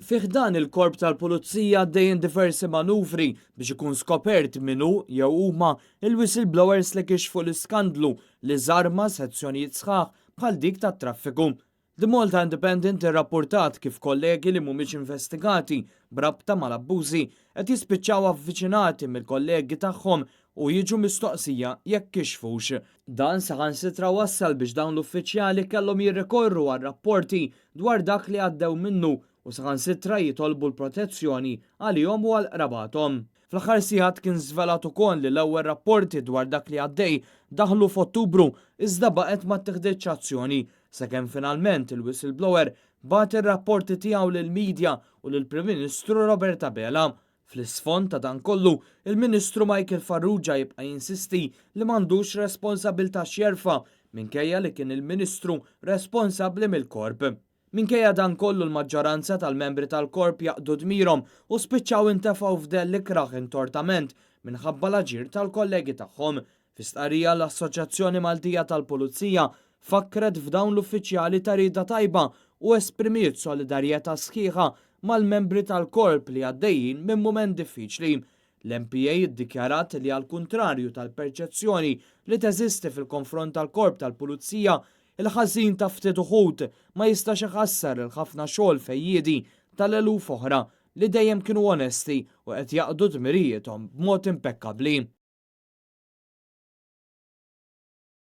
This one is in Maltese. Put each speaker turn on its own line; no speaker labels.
Fi ħdan il-Korp tal-Pulizija għaddejjin diversi manuvri biex ikun skopert min hu jew huma il-whistleblowers li kixfu l-iskandlu li żarma sezzjonijiet sħaħ bħal dik tat-traffiku. The Malta Independent irrappurtat kif kollegi li mhumiex investigati b'rabta mal-abbużi qed jispiċċaw avviċinati mill-kollegi tagħhom u jiġu mistoqsija jekk kixfux. Dan saħansitra wassal biex dawn l-uffiċjali kellhom jirrikorru għal rapporti dwar dak li għaddew minnu u saħansitra jitolbu l-protezzjoni għalihom u għal qrabathom. Fl-aħħar sigħat kien żvelat ukoll li l-ewwel rapporti dwar dak li għaddej daħlu f'Ottubru iżda baqgħet ma ttiħditx azzjoni sakemm finalment il-whistleblower bagħat ir-rapporti tiegħu lill-media u lill-Prim Ministru Robert Abela. Fl-isfond ta' dan kollu, il-Ministru Michael Farrugia jibqa' jinsisti li m'għandux responsabilità x'jerfa' minkejja li kien il-Ministru responsabbli mill-Korp. Minkejja dan kollu l-maġġoranza tal-membri tal-Korp jaqdu dmirhom u spiċċaw intefgħu f'dell ikrah intortament minħabba l-aġir tal-kollegi tagħhom. Fi stqarrija l-Assoċjazzjoni Maltija tal-Pulizija fakkret f'dawn l-uffiċjali ta' rieda tajba u esprimiet solidarjetà sħiħa mal-membri tal-Korp li għaddejjin minn mument diffiċli. L-MPA iddikjarat li għall-kuntrarju tal-perċezzjoni li teżisti fil-konfront tal-Korp tal-Pulizija, il-ħażin ta' ftit uħud ma jistax iħassar il-ħafna xogħol fejjiedi tal-eluf oħra li dejjem kienu onesti u qed jaqdu dmirijiethom b'mod impekkabbli.